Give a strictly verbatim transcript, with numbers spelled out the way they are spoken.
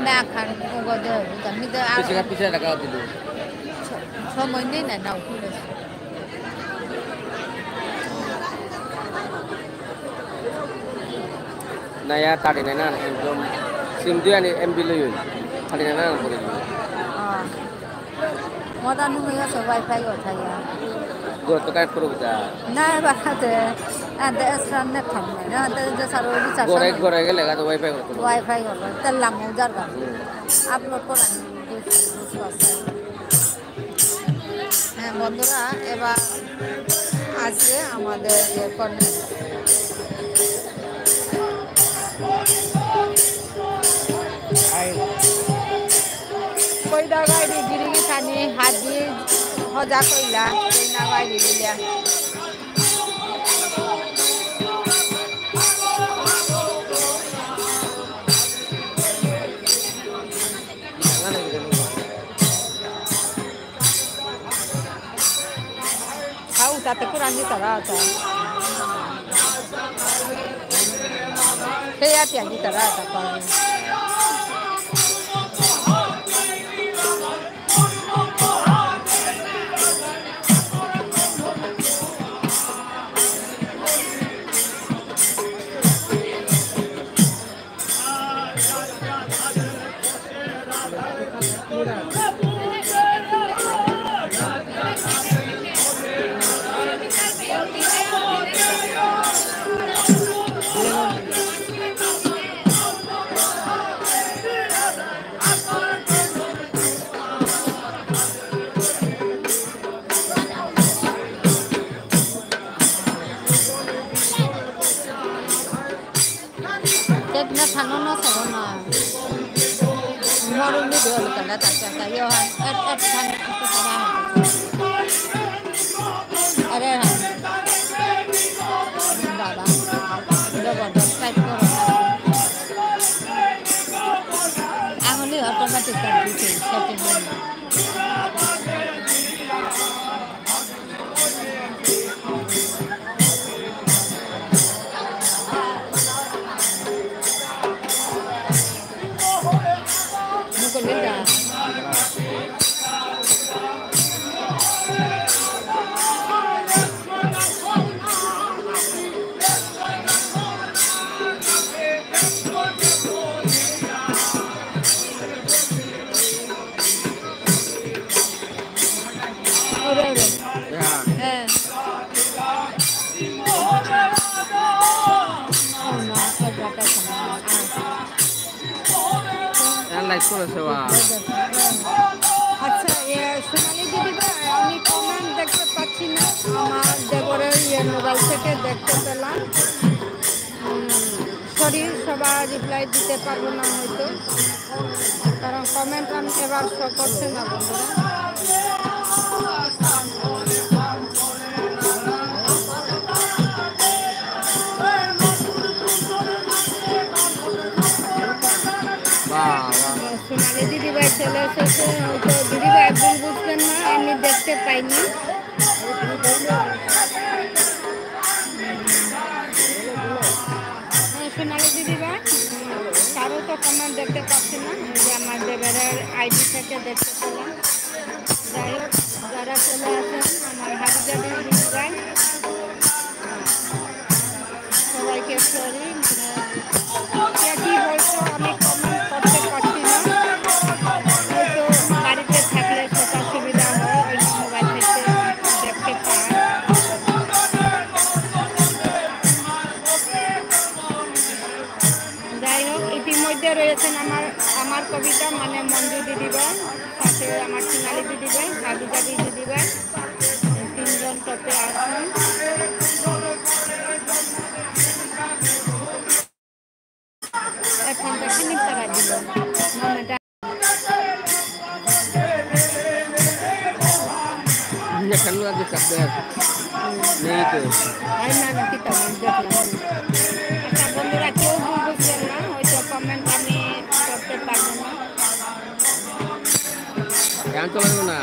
না খান, ওগো দে, আমি তো আর পিছে, পিছে রাখা দিল। সময় নেই না, নাও খুলে। না, ইয়া, thirty nine না, একদম সিম দুই আনি এমবি লই হইল। Thirty nine না, করে দিল। হ্যাঁ। মদা নুঙ্গি আছে, ওয়াইফাই ওঠাইয়া। ঘর তো কানেক্ট করবো যা। না, বাড়াতে, আদে এক্সট্রা নেট থাকবে না, আদে যে সারো রিচার্জ ঘরে, আছে। ঘরে গেলে গা তো ওয়াইফাই করতে হবে। ওয়াইফাই হলো, তেল লামো যার গা। হুম। আপলোড করা নেই, বুঝতে, বুঝতে পারছি। হ্যাঁ, বন্ধুরা, এবার আজকে আমাদের ইয়ে কর্নার। কইদা বাইরে গিরি গিথানি হাত দিয়ে হজা কইলা, কইনা বাইরে দিলা। খাও, তাতে কোরআন দিতারা আছে। সেই আতি আনি তারা আছে, পাওনি। Tek na thano na sabo na. Morum video kala ta ta ta yo han. Et et han. Are han. Baba. Double subscribe koro. Anguli automatic kar dite setting. ওরে, ওরে। হ্যাঁ। হ্যাঁ। ও মা, ওর বাটা খানা। হ্যাঁ, লাইক করেছে, বাহ। আচ্ছা, এ, সোনালী দিদি ভাই, আমি কমেন্ট দেখতে পাচ্ছি না। আমার দেবরের ইয়ে মোবাইল থেকে দেখতে পেলাম। উম, সরি, সবার রিপ্লাই দিতে পারবো না হয়তো, কারণ কমেন্ট এবার শো করছে না, বন্ধুরা। বাহ, বাহ। সোনালী দিদিভাই চলে এসেছে, হয়তো দিদিভাই ভুল বুঝবেন না, আমি দেখতে পাইনি। সোনালী দিদিভাই, কারো তো কমেন্ট দেখতে পাচ্ছি না, এই যে আমার দেবরের আইডি থেকে দেখতে পেলাম। যাই হোক, যারা চলে আসেন, আমার হাবিজাবি দিদিভাই, সবাইকে সরি, মানে, কে কি বলছো আমি কমেন্ট করতে পারছি না। হয়তো বাড়িতে থাকলে সেটা সুবিধা হয়, অন্য মোবাইল থেকে দেখতে পায়। যাই হোক, ইতিমধ্যে রয়েছেন আমার, আমার কবিতা মানে মঞ্জু দিদিভাই, সাথে আমার সোনালী দিদিভাই, হাবিজাবি দিদিভাই, তিনজন টপে আছেন। এখন তো খানিক তারা দিল। মনে এটা খালু আগে কাঁদবে আর নেই তো। আর না, না, কিতা আমি দেখলাম। আচ্ছা, বন্ধুরা, কেউ ভুল বুঝবেন না, হয়তো কমেন্ট আমি করতে পারবো না। গান তো লাগবে না।